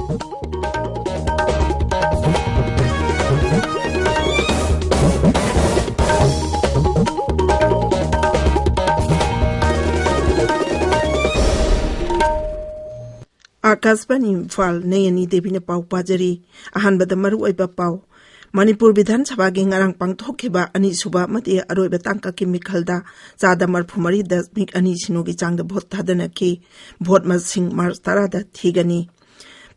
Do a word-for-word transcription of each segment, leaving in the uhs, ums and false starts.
ꯑꯥꯀꯥꯁꯕꯥꯅꯤ ꯏꯝꯐꯥꯜ, ꯅꯌꯅꯤ ꯗꯦꯕꯤꯅ ꯄꯥꯎ ꯄꯥꯖꯔꯤ꯫ ꯑꯍꯥꯟꯕꯗ ꯃꯔꯨꯑꯣꯏꯕ ꯄꯥꯎ꯫ ꯃꯅꯤꯄꯨꯔ ꯕꯤꯙꯥꯟ ꯁꯚꯥꯒꯤ ꯉꯔꯥꯡ ꯄꯥꯡꯊꯣꯛꯈꯤꯕ ꯑꯅꯤꯁꯨꯕ ꯑꯃꯗꯤ ꯑꯔꯣꯏꯕ ꯇꯥꯡꯀꯛꯀꯤ ꯃꯤꯈꯜꯗ ꯆꯥꯗ ꯃꯔꯐꯨ ꯃꯔꯤ ꯗꯁꯃꯤꯛ ꯑꯅꯤ ꯁꯤꯅꯣꯒꯤ ꯆꯥꯡꯗ ꯚꯣꯠ ꯊꯥꯗꯅꯈꯤ꯫ ꯚꯣꯠ ꯃꯁꯤꯡ ꯃꯥꯔꯆ ꯇꯔꯥꯗ ꯊꯤꯒꯅꯤ꯫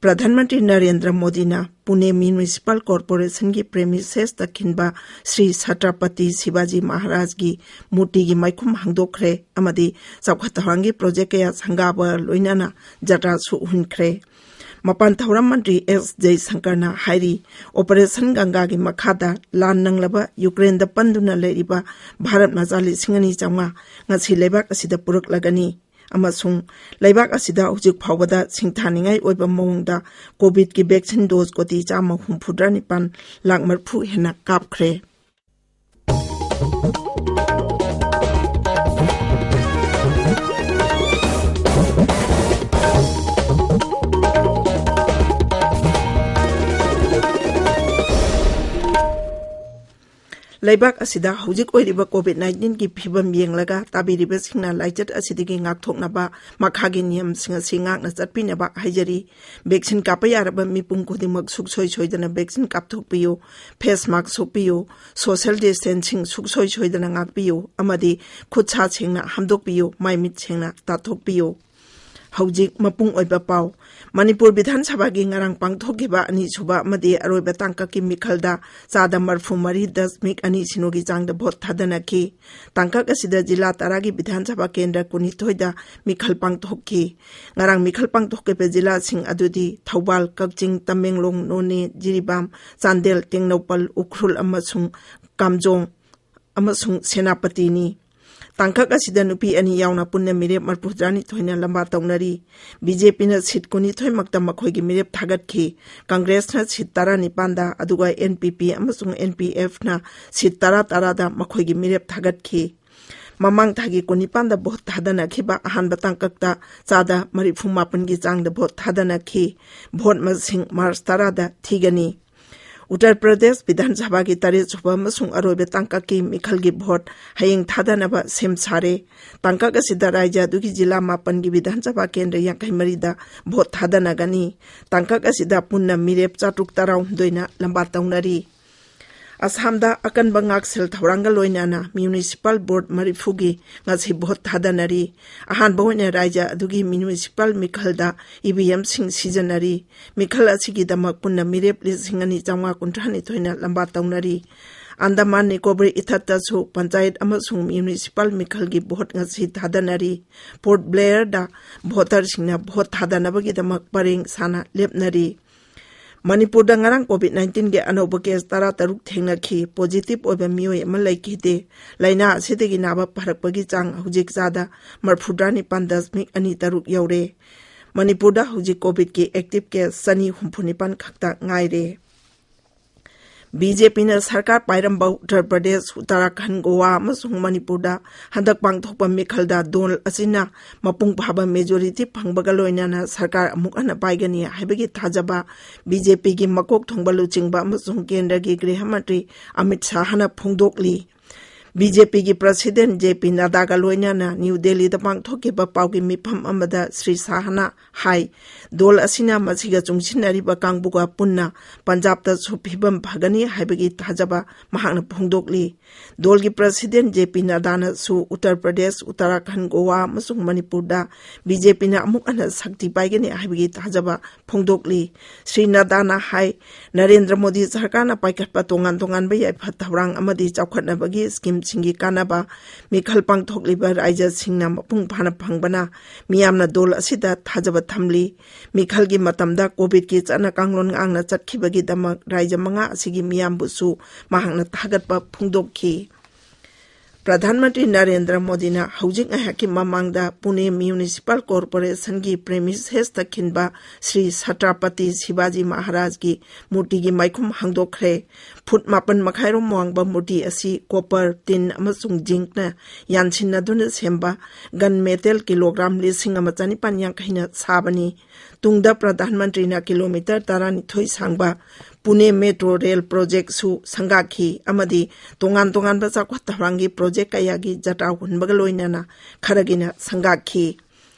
ꯄ꯭ꯔꯙꯥꯟ ꯃꯟꯇ꯭ꯔꯤ ꯅꯔꯦꯟꯗ꯭ꯔ ꯃꯣꯗꯤꯅ ꯄꯨꯅꯦ ꯃ꯭ꯌꯨꯅꯤꯁꯤꯄꯥꯜ ꯀꯣꯔꯄꯣꯔꯦꯁꯟꯒꯤ ꯄ꯭ꯔꯦꯃꯤꯁꯦꯁꯇ ꯈꯤꯟꯕ ꯁ꯭ꯔꯤ ꯁꯇ꯭ꯔꯄꯇꯤ ꯁꯤꯕꯥꯖꯤ ꯃꯍꯥꯔꯥꯖꯒꯤ ꯃꯨꯔꯇꯤꯒꯤ ꯃꯥꯏꯈꯨꯝ ꯍꯥꯡꯗꯣꯛꯈ꯭ꯔꯦ ꯑꯃꯗꯤ ꯆꯥꯎꯈꯠ ꯊꯧꯔꯥꯡꯒꯤ ꯄ꯭ꯔꯣꯖꯦꯛ ꯀꯌꯥ ꯁꯪꯒꯥꯕ ꯂꯣꯏꯅꯅ ꯖꯇ꯭ꯔꯥꯁꯨ ꯎꯍꯟꯈ꯭ꯔꯦ꯫ ꯃꯄꯥꯟ ꯊꯧꯔꯝ ꯃꯟꯇ꯭ꯔꯤ ꯑꯦꯁ ꯖꯌꯁꯪꯀꯔꯅ ꯍꯥꯏꯔꯤ, ꯑꯣꯄꯔꯦꯁꯟ ꯒꯪꯒꯥꯒꯤ ꯃꯈꯥꯗ ꯂꯥꯟ ꯅꯪꯂꯕ ꯌꯨꯀ꯭ꯔꯦꯟꯗ ꯄꯟꯗꯨꯅ ꯂꯩꯔꯤꯕ ꯚꯥꯔꯠ ꯃꯆꯥ ꯂꯤꯁꯤꯡ ꯑꯅꯤ ꯆꯥꯝꯃꯉꯥ ꯉꯁꯤ ꯂꯩꯕꯥꯛ ꯑꯁꯤꯗ ꯄꯨꯔꯛꯂꯒꯅꯤ ꯑꯃꯁꯨꯡ ꯂꯩꯕꯥꯛ ꯑꯁꯤꯗ ꯍꯧꯖꯤꯛ ꯐꯥꯎꯕꯗ ꯁꯤꯡꯊꯥꯅꯤꯡꯉꯥꯏ ꯑꯣꯏꯕ ꯃꯑꯣꯡꯗ ꯀꯣꯚꯤꯗꯀꯤ ꯚꯦꯛꯁꯤꯟ ꯗꯣꯖ ꯀꯣꯇꯤ ꯆꯥꯝꯃ ꯍꯨꯝꯐꯨꯇꯔꯥ ꯅꯤꯄꯥꯟ ꯂꯥꯛ ꯃꯔꯐꯨ ꯍꯦꯟꯅ ꯀꯥꯞꯈ꯭ꯔꯦ꯫ ꯂꯩꯕꯥꯛ ꯑꯁꯤꯗ ꯍꯧꯖꯤꯛ ꯑꯣꯏꯔꯤꯕ ꯀꯣꯚꯤꯗ ꯅꯥꯏꯟꯇꯤꯟꯒꯤ ꯐꯤꯕꯝ ꯌꯦꯡꯂꯒ ꯇꯥꯕꯤꯔꯤꯕꯁꯤꯡꯅ ꯂꯥꯏꯆꯠ ꯑꯁꯤꯗꯒꯤ ꯉꯥꯛꯊꯣꯛꯅꯕ ꯃꯈꯥꯒꯤ ꯅꯤꯌꯝꯁꯤꯡ ꯑꯁꯤ ꯉꯥꯛꯅ ꯆꯠꯄꯤꯅꯕ ꯍꯥꯏꯖꯔꯤ꯫ ꯚꯦꯛꯁꯤꯟ ꯀꯥꯞꯄ ꯌꯥꯔꯕ ꯃꯤꯄꯨꯝ ꯈꯨꯗꯤꯡꯃꯛ ꯁꯨꯛꯁꯣꯏ ꯁꯣꯏꯗꯅ ꯚꯦꯛꯁꯤꯟ ꯀꯥꯞꯊꯣꯛꯄꯤꯌꯨ, ꯐꯦꯁ ꯃꯥꯁꯛ ꯁꯨꯞꯄꯤꯌꯨ, ꯁꯣꯁꯤꯌꯦꯜ ꯗꯤꯁꯇꯦꯟꯁꯤꯡ ꯁꯨꯛꯁꯣꯏ ꯁꯣꯏꯗꯅ ꯉꯥꯛꯄꯤꯌꯨ ꯑꯃꯗꯤ ꯈꯨꯠ ꯁꯥ ꯁꯦꯡꯅ ꯍꯥꯝꯗꯣꯛꯄꯤꯌꯨ, ꯃꯥꯏ ꯃꯤꯠ ꯁꯦꯡꯅ ꯇꯥꯊꯣꯛꯄꯤꯌꯨ꯫ ꯍꯧꯖꯤꯛ ꯃꯄꯨꯡ ꯑꯣꯏꯕ ꯄꯥꯎ꯫ ꯃꯅꯤꯄꯨꯔ ꯕꯤꯙꯥꯟ ꯁꯚꯥꯒꯤ ꯉꯔꯥꯡ ꯄꯥꯡꯊꯣꯛꯈꯤꯕ ꯑꯅꯤꯁꯨꯕ ꯑꯃꯗꯤ ꯑꯔꯣꯏꯕ ꯇꯥꯡꯀꯛꯀꯤ ꯃꯤꯈꯜꯗ ꯆꯥꯗ ꯃꯔꯐꯨ ꯃꯔꯤ ꯗꯁꯃꯤꯛ ꯑꯅꯤ ꯁꯤꯅꯣꯒꯤ ꯆꯥꯡꯗ ꯚꯣꯠ ꯊꯥꯗꯅꯈꯤ꯫ ꯇꯥꯡꯀꯛ ꯑꯁꯤꯗ ꯖꯤꯂꯥ ꯇꯔꯥꯒꯤ ꯕꯤꯙꯥꯟ ꯁꯚꯥ ꯀꯦꯟꯗ꯭ꯔ ꯀꯨꯟꯅꯤꯊꯣꯏꯗ ꯃꯤꯈꯜ ꯄꯥꯡꯊꯣꯛꯈꯤ꯫ ꯉꯔꯥꯡ ꯃꯤꯈꯜ ꯄꯥꯡꯊꯣꯛꯈꯤꯕ ꯖꯤꯂꯥꯁꯤꯡ ꯑꯗꯨꯗꯤ ꯊꯧꯕꯥꯜ, ꯀꯛꯆꯤꯡ, ꯇꯃꯦꯡꯂꯣꯡ, ꯅꯣꯅꯦ, ꯖꯤꯔꯤꯕꯥꯝ, ꯆꯥꯟꯗꯦꯜ, ꯇꯦꯡꯅꯧꯄꯜ, ꯎꯈ꯭ꯔꯨꯜ ꯑꯃꯁꯨꯡ ꯀꯥꯝꯖꯣꯡ ꯑꯃꯁꯨꯡ ꯁꯦꯅꯥꯄꯇꯤꯅꯤ꯫ ꯇꯥꯡꯀꯛ ꯑꯁꯤꯗ ꯅꯨꯄꯤ ꯑꯅꯤ ꯌꯥꯎꯅ ꯄꯨꯟꯅ ꯃꯤꯔꯦꯞ ꯃꯔꯐꯨꯇꯔꯥꯅꯤꯊꯣꯏꯅ ꯂꯝꯕꯥ ꯇꯧꯅꯔꯤ꯫ ꯕꯤ ꯖꯦ ꯄꯤꯅ ꯁꯤꯠ ꯀꯨꯟꯅꯤꯊꯣꯏꯃꯛꯇ ꯃꯈꯣꯏꯒꯤ ꯃꯤꯔꯦꯞ ꯊꯥꯒꯠꯈꯤ꯫ ꯀꯪꯒ꯭ꯔꯦꯁꯅ ꯁꯤꯠ ꯇꯔꯥꯅꯤꯄꯥꯟꯗ, ꯑꯗꯨꯒ ꯑꯦꯟ ꯄꯤ ꯄꯤ ꯑꯃꯁꯨꯡ ꯑꯦꯟ ꯄꯤ ꯑꯦꯐꯅ ꯁꯤꯠ ꯇꯔꯥ ꯇꯔꯥꯗ ꯃꯈꯣꯏꯒꯤ ꯃꯤꯔꯦꯞ ꯊꯥꯒꯠꯈꯤ꯫ ꯃꯃꯥꯡ ꯊꯥꯒꯤ ꯀꯨꯟꯅꯤꯄꯥꯟꯗ ꯚꯣꯠ ꯊꯥꯗꯅꯈꯤꯕ ꯑꯍꯥꯟꯕ ꯇꯥꯡꯀꯛꯇ ꯆꯥꯗ ꯃꯔꯤꯐꯨ ꯃꯥꯄꯟꯒꯤ ꯆꯥꯡꯗ ꯚꯣꯠ ꯊꯥꯗꯅꯈꯤ꯫ ꯚꯣꯠ ꯃꯁꯤꯡ ꯃꯥꯔꯆ ꯇꯔꯥꯗ ꯊꯤꯒꯅꯤ꯫ ꯎꯠꯇꯔ ꯄ꯭ꯔꯗꯦꯁ ꯕꯤꯙꯥꯟ ꯁꯚꯥꯒꯤ ꯇꯔꯦꯠ ꯁꯨꯕ ꯑꯃꯁꯨꯡ ꯑꯔꯣꯏꯕ ꯇꯥꯡꯀꯛꯀꯤ ꯃꯤꯈꯜꯒꯤ ꯚꯣꯠ ꯍꯌꯦꯡ ꯊꯥꯗꯅꯕ ꯁꯦꯝ ꯁꯥꯔꯦ꯫ ꯇꯥꯡꯀꯛ ꯑꯁꯤꯗ ꯔꯥꯖ꯭ꯌ ꯑꯗꯨꯒꯤ ꯖꯤꯂꯥ ꯃꯥꯄꯟꯒꯤ ꯕꯤꯙꯥꯟ ꯁꯚꯥ ꯀꯦꯟꯗ꯭ꯔ ꯌꯥꯡꯈꯩ ꯃꯔꯤꯗ ꯚꯣꯠ ꯊꯥꯗꯅꯒꯅꯤ꯫ ꯇꯥꯡꯀꯛ ꯑꯁꯤꯗ ꯄꯨꯟꯅ ꯃꯤꯔꯦꯞ ꯆꯥꯇ꯭ꯔꯨꯛ ꯇꯔꯥꯍꯨꯝꯗꯣꯏꯅ ꯂꯝꯕꯥ ꯇꯧꯅꯔꯤ꯫ ꯑꯁꯥꯝꯗ ꯑꯀꯟꯕ ꯉꯥꯛꯁꯦꯜ ꯊꯧꯔꯥꯡꯒ ꯂꯣꯏꯅꯅ ꯃ꯭ꯌꯨꯅꯤꯁꯤꯄꯥꯜ ꯕꯣꯔꯗ ꯃꯔꯤꯐꯨꯒꯤ ꯉꯁꯤ ꯚꯣꯠ ꯊꯥꯗꯅꯔꯤ꯫ ꯑꯍꯥꯟꯕ ꯑꯣꯏꯅ ꯔꯥꯖ꯭ꯌ ꯑꯗꯨꯒꯤ ꯃ꯭ꯌꯨꯅꯤꯁꯤꯄꯥꯜ ꯃꯤꯈꯜꯗ ꯏ ꯚꯤ ꯑꯦꯝꯁꯤꯡ ꯁꯤꯖꯤꯟꯅꯔꯤ꯫ ꯃꯤꯈꯜ ꯑꯁꯤꯒꯤꯗꯃꯛ ꯄꯨꯟꯅ ꯃꯤꯔꯦꯞ ꯂꯤꯁꯤꯡ ꯑꯅꯤ ꯆꯥꯝꯃꯉꯥ ꯀꯨꯟꯊ꯭ꯔꯥ ꯅꯤꯊꯣꯏꯅ ꯂꯝꯕꯥ ꯇꯧꯅꯔꯤ꯫ ꯑꯟꯗꯃꯥꯟ ꯅꯤꯀꯣꯕꯔ ꯏꯊꯠꯇꯁꯨ ꯄꯟꯆꯥꯌꯠ ꯑꯃꯁꯨꯡ ꯃ꯭ꯌꯨꯅꯤꯁꯤꯄꯥꯜ ꯃꯤꯈꯜꯒꯤ ꯚꯣꯠ ꯉꯁꯤ ꯊꯥꯗꯅꯔꯤ꯫ ꯄꯣꯔꯠ ꯕ꯭ꯂꯦꯌꯔꯗ ꯚꯣꯇꯔꯁꯤꯡꯅ ꯚꯣꯠ ꯊꯥꯗꯅꯕꯒꯤꯗꯃꯛ ꯄꯔꯦꯡ ꯁꯥꯅ ꯂꯦꯞꯅꯔꯤ꯫ ꯃꯅꯤꯄꯨꯔꯗ ꯉꯔꯥꯡ ꯀꯣꯚꯤꯗ ꯅꯥꯏꯟꯇꯤꯟꯒꯤ ꯑꯅꯧꯕ ꯀꯦꯁ ꯇꯔꯥꯇꯔꯨꯛ ꯊꯦꯡꯅꯈꯤ꯫ ꯄꯣꯖꯤꯇꯤꯚ ꯑꯣꯏꯕ ꯃꯤꯑꯣꯏ ꯑꯃ ꯂꯩꯈꯤꯗꯦ꯫ ꯂꯥꯏꯅꯥ ꯑꯁꯤꯗꯒꯤ ꯅꯥꯕ ꯐꯔꯛꯄꯒꯤ ꯆꯥꯡ ꯍꯧꯖꯤꯛ ꯆꯥꯗ ꯃꯔꯐꯨꯇꯔꯥ ꯅꯤꯄꯥꯟ ꯗꯁꯃꯤꯛ ꯑꯅꯤ ꯇꯔꯨꯛ ꯌꯧꯔꯦ꯫ ꯃꯅꯤꯄꯨꯔꯗ ꯍꯧꯖꯤꯛ ꯀꯣꯚꯤꯗꯀꯤ ꯑꯦꯛꯇꯤꯚ ꯀꯦꯁ ꯆꯅꯤ ꯍꯨꯝꯐꯨ ꯅꯤꯄꯥꯟ ꯈꯛꯇ ꯉꯥꯏꯔꯦ꯫ ꯕꯤ ꯖꯦ ꯄꯤꯅ ꯁꯔꯀꯥꯔ ꯄꯥꯏꯔꯝꯕ ꯎꯠꯇꯔ ꯄ꯭ꯔꯗꯦꯁ, ꯎꯠꯇꯔꯥꯈꯟꯗ, ꯒꯣꯋꯥ ꯑꯃꯁꯨꯡ ꯃꯅꯤꯄꯨꯔꯗ ꯍꯟꯗꯛ ꯄꯥꯡꯊꯣꯛꯄ ꯃꯤꯈꯜꯗ ꯗꯣꯜ ꯑꯁꯤꯅ ꯃꯄꯨꯡ ꯐꯥꯕ ꯃꯦꯖꯣꯔꯤꯇꯤ ꯐꯪꯕꯒ ꯂꯣꯏꯅꯅ ꯁꯔꯀꯥꯔ ꯑꯃꯨꯛ ꯍꯟꯅ ꯄꯥꯏꯒꯅꯤ ꯍꯥꯏꯕꯒꯤ ꯊꯥꯖꯕ ꯕꯤ ꯖꯦ ꯄꯤꯒꯤ ꯃꯀꯣꯛ ꯊꯣꯡꯕ ꯂꯨꯆꯤꯡꯕ ꯑꯃꯁꯨꯡ ꯀꯦꯟꯗ꯭ꯔꯒꯤ ꯒ꯭ꯔꯤꯍ ꯃꯟꯇ꯭ꯔꯤ ꯑꯃꯤꯠ ꯁꯥꯍꯅ ꯐꯣꯡꯗꯣꯛꯂꯤ꯫ ꯕꯤ ꯖꯦ ꯄꯤꯒꯤ ꯄ꯭ꯔꯁꯤꯗꯦꯟ ꯖꯦ ꯄꯤ ꯅꯗꯥꯒ ꯂꯣꯏꯅꯅ ꯅ꯭ꯌꯨ ꯗꯦꯜꯂꯤꯗ ꯄꯥꯡꯊꯣꯛꯈꯤꯕ ꯄꯥꯎꯒꯤ ꯃꯤꯐꯝ ꯑꯃꯗ ꯁ꯭ꯔꯤ ꯁꯥꯍꯅ ꯍꯥꯏ, ꯗꯣꯜ ꯑꯁꯤꯅ ꯃꯁꯤꯒ ꯆꯨꯡꯁꯤꯟꯅꯔꯤꯕ ꯀꯥꯡꯕꯨꯒ ꯄꯨꯟꯅ ꯄꯟꯖꯥꯕꯇꯁꯨ ꯐꯤꯕꯝ ꯐꯒꯅꯤ ꯍꯥꯏꯕꯒꯤ ꯊꯥꯖꯕ ꯃꯍꯥꯛꯅ ꯐꯣꯡꯗꯣꯛꯂꯤ꯫ ꯗꯣꯜꯒꯤ ꯄ꯭ꯔꯁꯤꯗꯦꯟ ꯖꯦ ꯄꯤ ꯅꯗꯥꯅꯁꯨ ꯎꯠꯇꯔ ꯄ꯭ꯔꯗꯦꯁ, ꯎꯠꯇꯔꯥꯈꯟꯗ, ꯒꯣꯋꯥ ꯑꯃꯁꯨꯡ ꯃꯅꯤꯄꯨꯔꯗ ꯕꯤ ꯖꯦ ꯄꯤꯅ ꯑꯃꯨꯛ ꯍꯟꯅ ꯁꯛꯇꯤ ꯄꯥꯏꯒꯅꯤ ꯍꯥꯏꯕꯒꯤ ꯊꯥꯖꯕ ꯐꯣꯡꯗꯣꯛꯂꯤ꯫ ꯁ꯭ꯔꯤ ꯅꯗꯥꯅ ꯍꯥꯏ, ꯅꯔꯦꯟꯗ꯭ꯔ ꯃꯣꯗꯤ ꯁꯔꯀꯥꯔꯅ ꯄꯥꯏꯈꯠꯄ ꯇꯣꯉꯥꯟ ꯇꯣꯉꯥꯟꯕ ꯌꯥꯏꯐ ꯊꯧꯔꯥꯡ ꯑꯃꯗꯤ ꯆꯥꯎꯈꯠꯅꯕꯒꯤ ꯁ꯭ꯀꯤꯝꯁꯤꯡꯒꯤ ꯀꯥꯟꯅꯕ ꯃꯤꯈꯜ ꯄꯥꯡꯊꯣꯛꯂꯤꯕ ꯔꯥꯖ꯭ꯌꯁꯤꯡꯅ ꯃꯄꯨꯡ ꯐꯥꯅ ꯐꯪꯕꯅ ꯃꯤꯌꯥꯝꯅ ꯗꯣꯜ ꯑꯁꯤꯗ ꯊꯥꯖꯕ ꯊꯝꯂꯤ꯫ ꯃꯤꯈꯜꯒꯤ ꯃꯇꯝꯗ ꯀꯣꯚꯤꯗꯀꯤ ꯆꯠꯅ ꯀꯥꯡꯂꯣꯟ ꯉꯥꯛꯅ ꯆꯠꯈꯤꯕꯒꯤꯗꯃꯛ ꯔꯥꯖ꯭ꯌ ꯃꯉꯥ ꯑꯁꯤꯒꯤ ꯃꯤꯌꯥꯝꯕꯨꯁꯨ ꯃꯍꯥꯛꯅ ꯊꯥꯒꯠꯄ ꯐꯣꯡꯗꯣꯛꯈꯤ꯫ ꯄ꯭ꯔꯙꯥꯟ ꯃꯟꯇ꯭ꯔꯤ ꯅꯔꯦꯟꯗ꯭ꯔ ꯃꯣꯗꯤꯅ ꯍꯧꯖꯤꯛ ꯉꯥꯏꯍꯥꯛꯀꯤ ꯃꯃꯥꯡꯗ ꯄꯨꯅꯦ ꯃ꯭ꯌꯨꯅꯤꯁꯤꯄꯥꯜ ꯀꯣꯔꯄꯣꯔꯦꯁꯟꯒꯤ ꯄ꯭ꯔꯦꯃꯤꯁꯦꯁꯇ ꯈꯤꯟꯕ ꯁ꯭ꯔꯤ ꯁꯇ꯭ꯔꯄꯇꯤ ꯁꯤꯕꯥꯖꯤ ꯃꯍꯥꯔꯥꯖꯒꯤ ꯃꯨꯔꯇꯤꯒꯤ ꯃꯥꯏꯈꯨꯝ ꯍꯥꯡꯗꯣꯛꯈ꯭ꯔꯦ꯫ ꯐꯨꯠ ꯃꯥꯄꯟ ꯃꯈꯥꯏꯔꯣꯝ ꯋꯥꯡꯕ ꯃꯨꯔꯇꯤ ꯑꯁꯤ ꯀꯣꯄꯔ, ꯇꯤꯟ ꯑꯃꯁꯨꯡ ꯖꯤꯡꯛꯅ ꯌꯥꯟꯁꯤꯟꯅꯗꯨꯅ ꯁꯦꯝꯕ ꯒꯟ ꯃꯦꯇꯦꯜ ꯀꯤꯂꯣꯒ꯭ꯔꯥꯝ ꯂꯤꯁꯤꯡ ꯑꯃ ꯆꯅꯤꯄꯥꯟ ꯌꯥꯡꯈꯩꯅ ꯁꯥꯕꯅꯤ꯫ ꯇꯨꯡꯗ ꯄ꯭ꯔꯙꯥꯟ ꯃꯟꯇ꯭ꯔꯤꯅ ꯀꯤꯂꯣꯃꯤꯇꯔ ꯇꯔꯥꯅꯤꯊꯣꯏ ꯁꯥꯡꯕ ꯄꯨꯅꯦ ꯃꯦꯇ꯭ꯔꯣ ꯔꯦꯜ ꯄ꯭ꯔꯣꯖꯦꯛꯁꯨ ꯁꯪꯒꯥꯈꯤ ꯑꯃꯗꯤ ꯇꯣꯉꯥꯟ ꯇꯣꯉꯥꯟꯕ ꯆꯥꯎꯈꯠ ꯊꯧꯔꯥꯡꯒꯤ ꯄ꯭ꯔꯣꯖꯦꯛ ꯀꯌꯥꯒꯤ ꯖꯇ꯭ꯔꯥ ꯍꯨꯟꯕꯒ ꯂꯣꯏꯅꯅ ꯈꯔꯒꯤꯅ ꯁꯪꯒꯥꯈꯤ꯫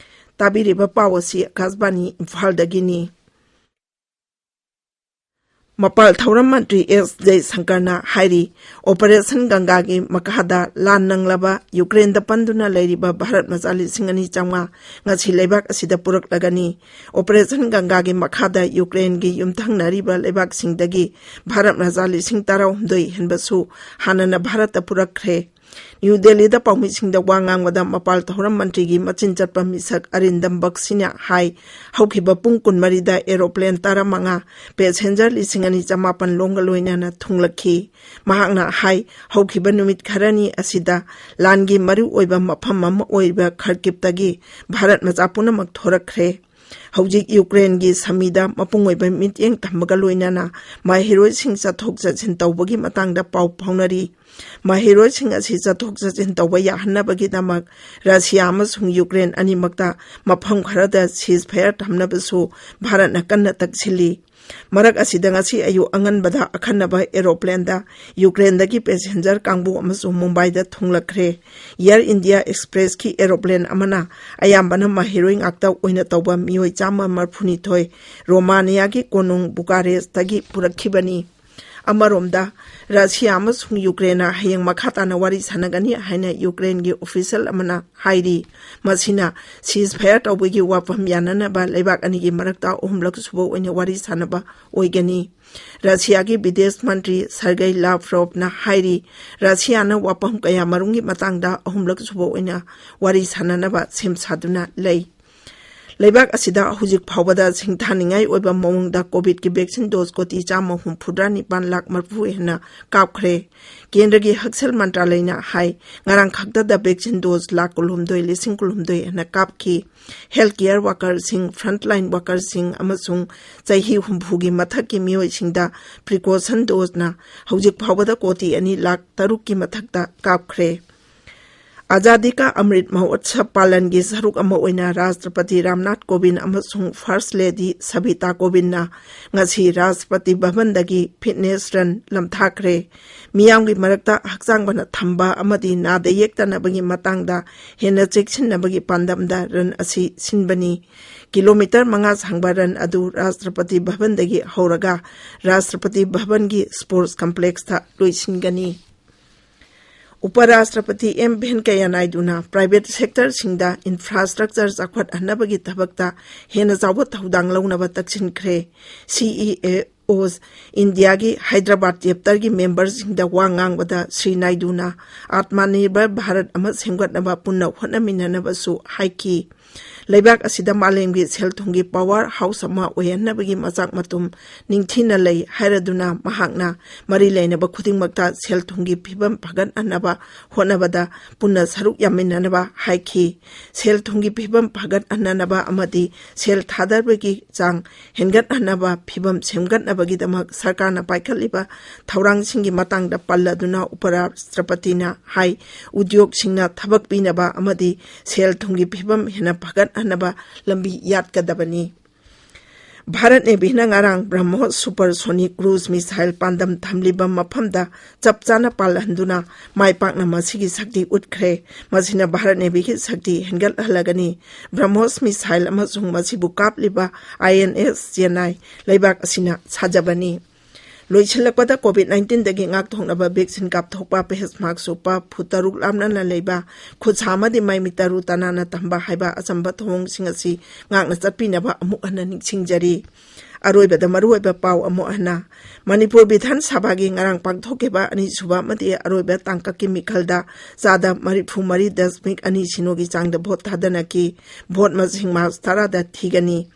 ꯇꯥꯕꯤꯔꯤꯕ ꯄꯥꯎ ꯑꯁꯤ ꯑꯀꯥꯁꯕꯥꯅꯤ ꯏꯝꯐꯥꯜꯗꯒꯤꯅꯤ꯫ ꯃꯄꯥꯜ ꯊꯧꯔꯝ ꯃꯟꯇ꯭ꯔꯤ ꯑꯦꯁ ꯖꯌꯁꯪꯀꯔꯅ ꯍꯥꯏꯔꯤ, ꯑꯣꯄꯔꯦꯁꯟ ꯒꯪꯒꯥꯒꯤ ꯃꯈꯥꯗ ꯂꯥꯟ ꯅꯪꯂꯕ ꯌꯨꯀ꯭ꯔꯦꯟꯗ ꯄꯟꯗꯨꯅ ꯂꯩꯔꯤꯕ ꯚꯥꯔꯠ ꯃꯆꯥ ꯂꯤꯁꯤꯡ ꯑꯅꯤ ꯆꯥꯝꯃꯉꯥ ꯉꯁꯤ ꯂꯩꯕꯥꯛ ꯑꯁꯤꯗ ꯄꯨꯔꯛꯂꯒꯅꯤ꯫ ꯑꯣꯄꯔꯦꯁꯟ ꯒꯪꯒꯥꯒꯤ ꯃꯈꯥꯗ ꯌꯨꯀ꯭ꯔꯦꯟꯒꯤ ꯌꯨꯝꯊꯪꯅꯔꯤꯕ ꯂꯩꯕꯥꯛꯁꯤꯡꯗꯒꯤ ꯚꯥꯔꯠ ꯃꯆꯥ ꯂꯤꯁꯤꯡ ꯇꯔꯥꯍꯨꯝꯗꯣꯏ ꯍꯦꯟꯕꯁꯨ ꯍꯥꯟꯅꯅ ꯚꯥꯔꯠꯇ ꯄꯨꯔꯛꯈ꯭ꯔꯦ꯫ ꯅ꯭ꯌꯨ ꯗꯦꯜꯂꯤꯗ ꯄꯥꯎꯃꯤꯁꯤꯡꯗ ꯋꯥ ꯉꯥꯡꯕꯗ ꯃꯄꯥꯜ ꯊꯧꯔꯝ ꯃꯟꯇ꯭ꯔꯤꯒꯤ ꯃꯆꯤꯟ ꯆꯠꯄ ꯃꯤꯁꯛ ꯑꯔꯤꯟꯗꯝ ꯕꯛꯁꯤꯅ ꯍꯥꯏ, ꯍꯧꯈꯤꯕ ꯄꯨꯡ ꯀꯨꯟꯃꯔꯤꯗ ꯑꯦꯔꯣꯄ꯭ꯂꯦꯟ ꯇꯔꯥꯃꯉꯥ, ꯄꯦꯁꯦꯟꯖꯔ ꯂꯤꯁꯤꯡ ꯑꯅꯤ ꯆꯃꯥꯄꯟ ꯂꯣꯝꯒ ꯂꯣꯏꯅꯅ ꯊꯨꯡꯂꯛꯈꯤ꯫ ꯃꯍꯥꯛꯅ ꯍꯥꯏ, ꯍꯧꯈꯤꯕ ꯅꯨꯃꯤꯠ ꯈꯔꯅꯤ ꯑꯁꯤꯗ ꯂꯥꯟꯒꯤ ꯃꯔꯨ ꯑꯣꯏꯕ ꯃꯐꯝ ꯑꯃ ꯑꯣꯏꯕ ꯈꯔꯀꯤꯞꯇꯒꯤ ꯚꯥꯔꯠ ꯃꯆꯥ ꯄꯨꯝꯅꯃꯛ ꯊꯣꯔꯛꯈ꯭ꯔꯦ꯫ ꯍꯧꯖꯤꯛ ꯌꯨꯀ꯭ꯔꯦꯟꯒꯤ ꯁꯃꯤꯗ ꯃꯄꯨꯡ ꯑꯣꯏꯕ ꯃꯤꯠꯌꯦꯡ ꯊꯝꯕꯒ ꯂꯣꯏꯅꯅ ꯃꯍꯩꯔꯣꯏꯁꯤꯡ ꯆꯠꯊꯣꯛ ꯆꯠꯁꯤꯟ ꯇꯧꯕꯒꯤ ꯃꯇꯥꯡꯗ ꯄꯥꯎ ꯐꯥꯎꯅꯔꯤ꯫ ꯃꯍꯩꯔꯣꯏꯁꯤꯡ ꯑꯁꯤ ꯆꯠꯊꯣꯛ ꯆꯠꯁꯤꯟ ꯇꯧꯕ ꯌꯥꯍꯟꯅꯕꯒꯤꯗꯃꯛ ꯔꯁꯤꯌꯥ ꯑꯃꯁꯨꯡ ꯌꯨꯀ꯭ꯔꯦꯟ ꯑꯅꯤꯃꯛꯇ ꯃꯐꯝ ꯈꯔꯗ ꯁꯤꯖ ꯐꯌꯔ ꯊꯝꯅꯕꯁꯨ ꯚꯥꯔꯠꯅ ꯀꯟꯅ ꯇꯛꯁꯤꯜꯂꯤ꯫ ꯃꯔꯛ ꯑꯁꯤꯗ ꯉꯁꯤ ꯑꯌꯨꯛ ꯑꯉꯟꯕꯗ ꯑꯈꯟꯅꯕ ꯑꯦꯔꯣꯄ꯭ꯂꯦꯟꯗ ꯌꯨꯀ꯭ꯔꯦꯟꯗꯒꯤ ꯄꯦꯁꯦꯟꯖꯔ ꯀꯥꯡꯕꯨ ꯑꯃꯁꯨ ꯃꯨꯝꯕꯥꯏꯗ ꯊꯨꯡꯂꯛꯈ꯭ꯔꯦ꯫ ꯑꯦꯌꯔ ꯏꯟꯗꯤꯌꯥ ꯑꯦꯛꯁꯄ꯭ꯔꯦꯁꯀꯤ ꯑꯦꯔꯣꯄ꯭ꯂꯦꯟ ꯑꯃꯅ ꯑꯌꯥꯝꯕꯅ ꯃꯍꯩꯔꯣꯏ ꯉꯥꯛꯇ ꯑꯣꯏꯅ ꯇꯧꯕ ꯃꯤꯑꯣꯏ ꯆꯥꯝꯃ ꯃꯔꯤꯐꯨꯅꯤꯊꯣꯏ ꯔꯣꯃꯥꯅꯤꯌꯥꯒꯤ ꯀꯣꯅꯨꯡ ꯕꯨꯀꯥꯔꯦꯁꯇꯒꯤ ꯄꯨꯔꯛꯈꯤꯕꯅꯤ꯫ ꯑꯃꯔꯣꯝꯗ, ꯔꯁꯤꯌꯥ ꯑꯃꯁꯨꯡ ꯌꯨꯀ꯭ꯔꯦꯟꯅ ꯍꯌꯦꯡ ꯃꯈꯥ ꯇꯥꯅ ꯋꯥꯔꯤ ꯁꯥꯟꯅꯒꯅꯤ ꯍꯥꯏꯅ ꯌꯨꯀ꯭ꯔꯦꯟꯒꯤ ꯑꯣꯐꯤꯁꯤꯌꯦꯜ ꯑꯃꯅ ꯍꯥꯏꯔꯤ꯫ ꯃꯁꯤꯅ ꯁꯤꯖ ꯐꯌꯔ ꯇꯧꯕꯒꯤ ꯋꯥꯐꯝ ꯌꯥꯅꯅꯕ ꯂꯩꯕꯥꯛ ꯑꯅꯤꯒꯤ ꯃꯔꯛꯇ ꯑꯍꯨꯝꯂꯛ ꯁꯨꯕ ꯑꯣꯏꯅ ꯋꯥꯔꯤ ꯁꯥꯟꯅꯕ ꯑꯣꯏꯒꯅꯤ꯫ ꯔꯁꯤꯌꯥꯒꯤ ꯕꯤꯗꯦꯁ ꯃꯟꯇ꯭ꯔꯤ ꯁꯔꯒꯩ ꯂꯥꯚ꯭ꯔꯣꯚꯅ ꯍꯥꯏꯔꯤ, ꯔꯁꯤꯌꯥꯅ ꯋꯥꯐꯝ ꯀꯌꯥ ꯃꯔꯨꯝꯒꯤ ꯃꯇꯥꯡꯗ ꯑꯍꯨꯝꯂꯛ ꯁꯨꯕ ꯑꯣꯏꯅ ꯋꯥꯔꯤ ꯁꯥꯟꯅꯅꯕ ꯁꯦꯝ ꯁꯥꯗꯨꯅ ꯂꯩ꯫ ꯂꯩꯕꯥꯛ ꯑꯁꯤꯗ ꯍꯧꯖꯤꯛ ꯐꯥꯎꯕꯗ ꯁꯤꯡꯊꯥꯅꯤꯡꯉꯥꯏ ꯑꯣꯏꯕ ꯃꯑꯣꯡꯗ ꯀꯣꯚꯤꯗꯀꯤ ꯚꯦꯛꯁꯤꯟ ꯗꯣꯁ ꯀꯣꯇꯤ ꯆꯥꯝꯃ ꯍꯨꯝꯐꯨꯇꯔꯥ ꯅꯤꯄꯥꯟ ꯂꯥꯈ ꯃꯔꯤꯐꯨ ꯍꯦꯟꯅ ꯀꯥꯞꯈ꯭ꯔꯦ꯫ ꯀꯦꯟꯗ꯭ꯔꯒꯤ ꯍꯛꯁꯦꯜ ꯃꯟꯇ꯭ꯔꯥꯂꯌꯅ ꯍꯥꯏ, ꯉꯔꯥꯡ ꯈꯛꯇꯗ ꯚꯦꯛꯁꯤꯟ ꯗꯣꯁ ꯂꯥꯈ ꯀꯨꯟꯍꯨꯝꯗꯣꯏ ꯂꯤꯁꯤꯡ ꯀꯨꯟꯍꯨꯝꯗꯣꯏ ꯍꯦꯟꯅ ꯀꯥꯞꯈꯤ꯫ ꯍꯦꯜꯊ ꯀꯦꯌꯔ ꯋꯥꯀꯔꯁꯤꯡ, ꯐ꯭ꯔꯟꯠꯂꯥꯏꯟ ꯋꯥꯀꯔꯁꯤꯡ ꯑꯃꯁꯨꯡ ꯆꯍꯤ ꯍꯨꯝꯐꯨꯒꯤ ꯃꯊꯛꯀꯤ ꯃꯤꯑꯣꯏꯁꯤꯡꯗ ꯄ꯭ꯔꯤꯀꯣꯁꯟ ꯗꯣꯁꯅ ꯍꯧꯖꯤꯛ ꯐꯥꯎꯕꯗ ꯀꯣꯇꯤ ꯑꯅꯤ ꯂꯥꯈ ꯇꯔꯨꯛꯀꯤ ꯃꯊꯛꯇ ꯀꯥꯞꯈ꯭ꯔꯦ꯫ ꯑꯖꯥꯗꯤ ꯀꯥ ꯑꯃ꯭ꯔꯤꯠ ꯃꯍꯣꯠꯁꯕ ꯄꯥꯂꯟꯒꯤ ꯁꯔꯨꯛ ꯑꯃ ꯑꯣꯏꯅ ꯔꯥꯁꯇ꯭ꯔꯄꯇꯤ ꯔꯥꯝꯅꯥꯊ ꯀꯣꯕꯤꯟꯗ ꯑꯃꯁꯨꯡ ꯐꯥꯔꯁꯠ ꯂꯦꯗꯤ ꯁꯕꯤꯇꯥ ꯀꯣꯕꯤꯟꯗꯅ ꯉꯁꯤ ꯔꯥꯁꯇ꯭ꯔꯄꯇꯤ ꯚꯕꯟꯗꯒꯤ ꯐꯤꯠꯅꯦꯁ ꯔꯟ ꯂꯝꯊꯥꯈ꯭ꯔꯦ꯫ ꯃꯤꯌꯥꯝꯒꯤ ꯃꯔꯛꯇ ꯍꯛꯆꯥꯡ ꯐꯅ ꯊꯝꯕ ꯑꯃꯗꯤ ꯅꯥꯗ ꯌꯦꯛꯇꯅꯕꯒꯤ ꯃꯇꯥꯡꯗ ꯍꯦꯟꯅ ꯆꯦꯛꯁꯤꯟꯅꯕꯒꯤ ꯄꯥꯟꯗꯝꯗ ꯔꯟ ꯑꯁꯤ ꯁꯤꯟꯕꯅꯤ꯫ ꯀꯤꯂꯣꯃꯤꯇꯔ ꯃꯉꯥ ꯁꯥꯡꯕ ꯔꯟ ꯑꯗꯨ ꯔꯥꯁꯇ꯭ꯔꯄꯇꯤ ꯚꯕꯟꯗꯒꯤ ꯍꯧꯔꯒ ꯔꯥꯁꯇ꯭ꯔꯄꯇꯤ ꯚꯕꯟꯒꯤ ꯁ꯭ꯄꯣꯔꯠꯁ ꯀꯝꯄ꯭ꯂꯦꯛꯁꯇ ꯂꯣꯏꯁꯤꯟꯒꯅꯤ꯫ ꯎꯄꯔꯥꯁꯇ꯭ꯔꯄꯇꯤ ꯑꯦꯝ ꯚꯦꯟꯀꯩꯌꯥ ꯅꯥꯏꯗꯨꯅ ꯄ꯭ꯔꯥꯏꯚꯦꯠ ꯁꯦꯛꯇꯔꯁꯤꯡꯗ ꯏꯟꯐ꯭ꯔꯥꯁ꯭ꯇ꯭ꯔꯛꯆꯔ ꯆꯥꯎꯈꯠꯍꯟꯅꯕꯒꯤ ꯊꯕꯛꯇ ꯍꯦꯟꯅ ꯆꯥꯎꯕ ꯊꯧꯗꯥꯡ ꯂꯧꯅꯕ ꯇꯛꯁꯤꯟꯈ꯭ꯔꯦ꯫ ꯁꯤ ꯏ ꯑꯦ ꯑꯣꯁ ꯏꯟꯗꯤꯌꯥꯒꯤ ꯍꯥꯏꯗ꯭ꯔꯕꯥꯗ ꯆꯦꯞꯇꯔꯒꯤ ꯃꯦꯝꯕꯔꯁꯤꯡꯗ ꯋꯥ ꯉꯥꯡꯕꯗ ꯁ꯭ꯔꯤ ꯅꯥꯏꯗꯨꯅ ꯑꯥꯠꯃꯅꯤꯔꯚꯔ ꯚꯥꯔꯠ ꯑꯃ ꯁꯦꯝꯒꯠꯅꯕ ꯄꯨꯟꯅ ꯍꯣꯠꯅꯃꯤꯟꯅꯅꯕꯁꯨ ꯍꯥꯏꯈꯤ꯫ ꯂꯩꯕꯥꯛ ꯑꯁꯤꯗ ꯃꯥꯂꯦꯝꯒꯤ ꯁꯦꯜ ꯊꯨꯝꯒꯤ ꯄꯥꯋꯔ ꯍꯥꯎꯁ ꯑꯃ ꯑꯣꯏꯍꯟꯅꯕꯒꯤ ꯃꯆꯥꯛ ꯃꯊꯨꯝ ꯅꯤꯡꯊꯤꯅ ꯂꯩ ꯍꯥꯏꯔꯗꯨꯅ ꯃꯍꯥꯛꯅ ꯃꯔꯤ ꯂꯩꯅꯕ ꯈꯨꯗꯤꯡꯃꯛꯇ ꯁꯦꯜ ꯊꯨꯝꯒꯤ ꯐꯤꯕꯝ ꯐꯒꯠꯍꯟꯅꯕ ꯍꯣꯠꯅꯕꯗ ꯄꯨꯟꯅ ꯁꯔꯨꯛ ꯌꯥꯃꯤꯟꯅꯅꯕ ꯍꯥꯏꯈꯤ꯫ ꯁꯦꯜ ꯊꯨꯝꯒꯤ ꯐꯤꯕꯝ ꯐꯒꯠꯍꯟꯅꯅꯕ ꯑꯃꯗꯤ ꯁꯦꯜ ꯊꯥꯗꯕꯒꯤ ꯆꯥꯡ ꯍꯦꯟꯒꯠꯍꯟꯅꯕ ꯐꯤꯕꯝ ꯁꯦꯝꯒꯠꯅꯕꯒꯤꯗꯃꯛ ꯁꯔꯀꯥꯔꯅ ꯄꯥꯏꯈꯠꯂꯤꯕ ꯊꯧꯔꯥꯡꯁꯤꯡꯒꯤ ꯃꯇꯥꯡꯗ ꯄꯜꯂꯗꯨꯅ ꯎꯄꯔꯥꯁꯇ꯭ꯔꯄꯇꯤꯅ ꯍꯥꯏ, ꯎꯗ꯭ꯌꯣꯒꯁꯤꯡꯅ ꯊꯕꯛ ꯄꯤꯅꯕ ꯑꯃꯗꯤ ꯁꯦꯜ ꯊꯨꯝꯒꯤ ꯐꯤꯕꯝ ꯍꯦꯟꯅ ꯐꯒꯠꯍꯟꯅꯕ ꯂꯝꯕꯤ ꯌꯥꯠꯀꯗꯕꯅꯤ꯫ ꯚꯥꯔꯠ ꯅꯦꯚꯤꯅ ꯉꯔꯥꯡ ꯕ꯭ꯔꯍꯃꯣꯁ ꯁꯨꯄꯔꯁꯣꯅꯤꯛ ꯀ꯭ꯔꯨꯖ ꯃꯤꯁꯥꯏꯜ ꯄꯥꯟꯗꯝ ꯊꯝꯂꯤꯕ ꯃꯐꯝꯗ ꯆꯞ ꯆꯥꯅ ꯄꯥꯜꯍꯟꯗꯨꯅ ꯃꯥꯏ ꯄꯥꯛꯅ ꯃꯁꯤꯒꯤ ꯁꯛꯇꯤ ꯎꯠꯈ꯭ꯔꯦ꯫ ꯃꯁꯤꯅ ꯚꯥꯔꯠ ꯅꯦꯚꯤꯒꯤ ꯁꯛꯇꯤ ꯍꯦꯟꯒꯠꯍꯜꯂꯒꯅꯤ꯫ ꯕ꯭ꯔꯍꯃꯣꯁ ꯃꯤꯁꯥꯏꯜ ꯑꯃꯁꯨꯡ ꯃꯁꯤꯕꯨ ꯀꯥꯞꯂꯤꯕ ꯑꯥꯏ ꯑꯦꯟ ꯑꯦꯁ ꯆꯦꯟꯅꯥꯏ ꯂꯩꯕꯥꯛ ꯑꯁꯤꯅ ꯁꯥꯖꯕꯅꯤ꯫ ꯂꯣꯏꯁꯤꯜꯂꯛꯄꯗ, ꯀꯣꯚꯤꯗ ꯅꯥꯏꯟꯇꯤꯟꯗꯒꯤ ꯉꯥꯛꯊꯣꯛꯅꯕ ꯚꯦꯛꯁꯤꯟ ꯀꯥꯞꯊꯣꯛꯄ, ꯐꯦꯁ ꯃꯥꯛꯁ ꯎꯞꯄ, ꯐꯨꯠ ꯇꯔꯨꯛ ꯂꯥꯞꯅꯅ ꯂꯩꯕ, ꯈꯨꯠ ꯁꯥ ꯑꯃꯗꯤ ꯃꯥꯏ ꯃꯤꯠ ꯇꯔꯨ ꯇꯅꯥꯟꯅ ꯊꯝꯕ ꯍꯥꯏꯕ ꯑꯆꯝꯕ ꯊꯧꯑꯣꯡꯁꯤꯡ ꯑꯁꯤ ꯉꯥꯛꯅ ꯆꯠꯄꯤꯅꯕ ꯑꯃꯨꯛ ꯍꯟꯅ ꯅꯤꯡꯁꯤꯡꯖꯔꯤ꯫ ꯑꯔꯣꯏꯕꯗ ꯃꯔꯨꯑꯣꯏꯕ ꯄꯥꯎ ꯑꯃꯨꯛ ꯍꯟꯅ, ꯃꯅꯤꯄꯨꯔ ꯕꯤꯙꯥꯟ ꯁꯚꯥꯒꯤ ꯉꯔꯥꯡ ꯄꯥꯡꯊꯣꯛꯈꯤꯕ ꯑꯅꯤꯁꯨꯕ ꯑꯃꯗꯤ ꯑꯔꯣꯏꯕ ꯇꯥꯡꯀꯛꯀꯤ ꯃꯤꯈꯜꯗ ꯆꯥꯗ ꯃꯔꯤꯐꯨ ꯃꯔꯤ ꯗꯁꯃꯤꯛ ꯑꯅꯤ ꯁꯤꯅꯣꯒꯤ ꯆꯥꯡꯗ ꯚꯣꯠ ꯊꯥꯗꯅꯈꯤ꯫ ꯚꯣꯠ ꯃꯁꯤꯡ ꯃꯥꯔꯆ ꯇꯔꯥꯗ ꯊꯤꯒꯅꯤ꯫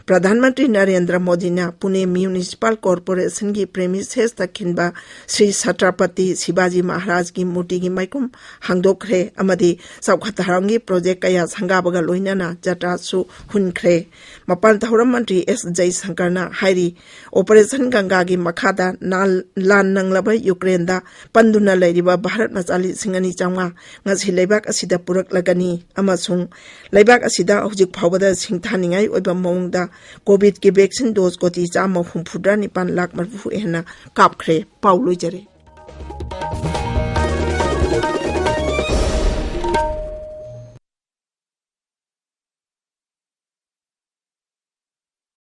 ꯄ꯭ꯔꯙꯥꯟ ꯃꯟꯇ꯭ꯔꯤ ꯅꯔꯦꯟꯗ꯭ꯔ ꯃꯣꯗꯤꯅ ꯄꯨꯅꯦ ꯃ꯭ꯌꯨꯅꯤꯁꯤꯄꯥꯜ ꯀꯣꯔꯄꯣꯔꯦꯁꯟꯒꯤ ꯄ꯭ꯔꯦꯃꯤꯁꯦꯁꯇ ꯈꯤꯟꯕ ꯁ꯭ꯔꯤ ꯁꯇ꯭ꯔꯄꯇꯤ ꯁꯤꯕꯥꯖꯤ ꯃꯍꯥꯔꯥꯖꯒꯤ ꯃꯨꯔꯇꯤꯒꯤ ꯃꯥꯏꯀꯨꯝ ꯍꯥꯡꯗꯣꯛꯈ꯭ꯔꯦ ꯑꯃꯗꯤ ꯆꯥꯎꯈꯠ ꯊꯧꯔꯥꯡꯒꯤ ꯄ꯭ꯔꯣꯖꯦꯛ ꯀꯌꯥ ꯁꯪꯒꯥꯕꯒ ꯂꯣꯏꯅꯅ ꯖꯇ꯭ꯔꯥꯁꯨ ꯍꯨꯟꯈ꯭ꯔꯦ꯫ ꯃꯄꯥꯟ ꯊꯧꯔꯝ ꯃꯟꯇ꯭ꯔꯤ ꯑꯦꯁ ꯖꯩꯁꯪꯀꯔꯅ ꯍꯥꯏꯔꯤ, ꯑꯣꯄꯔꯦꯁꯟ ꯒꯪꯒꯥꯒꯤ ꯃꯈꯥꯗ ꯅꯥꯜ-, ꯂꯥꯟ ꯅꯪꯂꯕ ꯌꯨꯀ꯭ꯔꯦꯟꯗ ꯄꯟꯗꯨꯅ ꯂꯩꯔꯤꯕ ꯚꯥꯔꯠ ꯃꯆꯥ ꯂꯤꯁꯤꯡ ꯑꯅꯤ ꯆꯥꯝꯃꯉꯥ ꯉꯁꯤ ꯂꯩꯕꯥꯛ ꯑꯁꯤꯗ ꯄꯨꯔꯛꯂꯒꯅꯤ ꯑꯃꯁꯨꯡ ꯂꯩꯕꯥꯛ ꯑꯁꯤꯗ ꯍꯧꯖꯤꯛ ꯐꯥꯎꯕꯗ ꯁꯤꯡꯊꯥꯅꯤꯡꯉꯥꯏ ꯑꯣꯏꯕ ꯃꯑꯣꯡꯗ ꯀꯣꯚꯤꯗꯀꯤ ꯚꯦꯛꯁꯤꯟ ꯗꯣꯁ ꯀꯣꯇꯤ ꯆꯥꯝꯃ ꯍꯨꯝꯐꯨꯇꯔꯥ ꯅꯤꯄꯥꯟ ꯂꯥꯈ ꯃꯔꯤꯐꯨ ꯍꯦꯟꯅ ꯀꯥꯞꯈ꯭ꯔꯦ꯫ ꯄꯥꯎ ꯂꯣꯏꯖꯔꯦ꯫